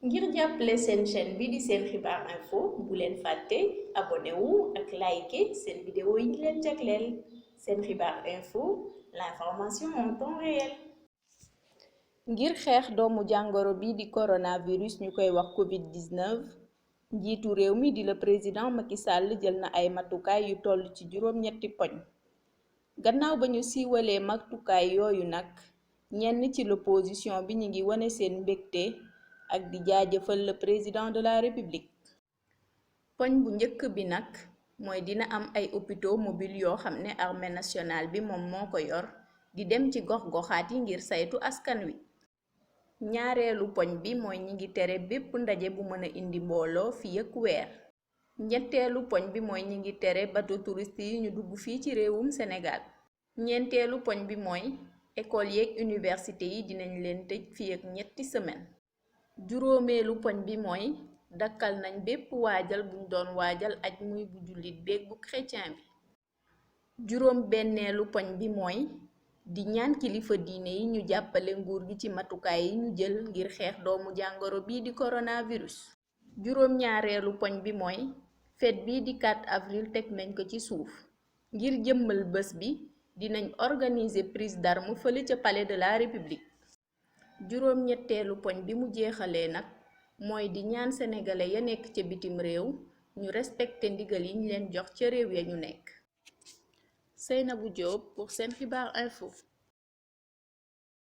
ngir jàppale seen chaîne bi di Sen Xibaar Info bu leen fàtte abonné wu ak liker seen vidéo yi ñu leen jagleel Sen Xibaar Info l'information en temps réel. ngir xeex doomu jàngoro bi di coronavirus ñu koy wax Covid-19 njiitu réew mi di le président Macky Sall jël na ay matukaay yu toll ci juróom-ñetti poñ gannaaw ba ñu siiwalee matukaay yooyu nag ñenn ci l'opposition bi ñu ngi wane seen mbégte ak di jaajëfal le président de la république. poñ bu njëkk bi nag mooy dina am ay hôpitaux mobile yoo xam ne armée nationale bi moom moo ko yor di dem ci gox-goxaat yi ngir saytu askan wi. ñaareelu poñ bi mooy ñi ngi tere bépp ndaje bu mën a indi mbooloo fii ak weer. ñetteelu poñ bi mooy ñi ngi tere bateau touriste yi ñu dugg fii ci réewum Sénégal. ñeenteelu poñ bi mooy école yeeg université yi dinañ leen tëj fii ak ñetti semaine. juróomeelu poñ bi mooy dakkal nañ bépp waajal buñ doon waajal aj muy bu jullit beeg bu chrétien bi. juróom benneelu poñ bi mooy di ñaan kilifa diine yi ñu jàppale nguur gi ci matukaay yi ñu jël ngir xeex doomu jàngoro bii di coronavirus. juróom ñaareelu poñ bi mooy fête bii di 4 avril teg nañ ko ci suuf ngir jëmmal bés bi dinañ organiser prise d'armes fële ca palais de la république. juróom ñetteelu poñ bi mu jeexalee nag mooy di ñaan sénégalais ya nekk ca bitim réew ñu respecté ndigal yi ñu leen jox ca réew ya ñu nekk. Seynabou Diop pour Sen Xibaar Info.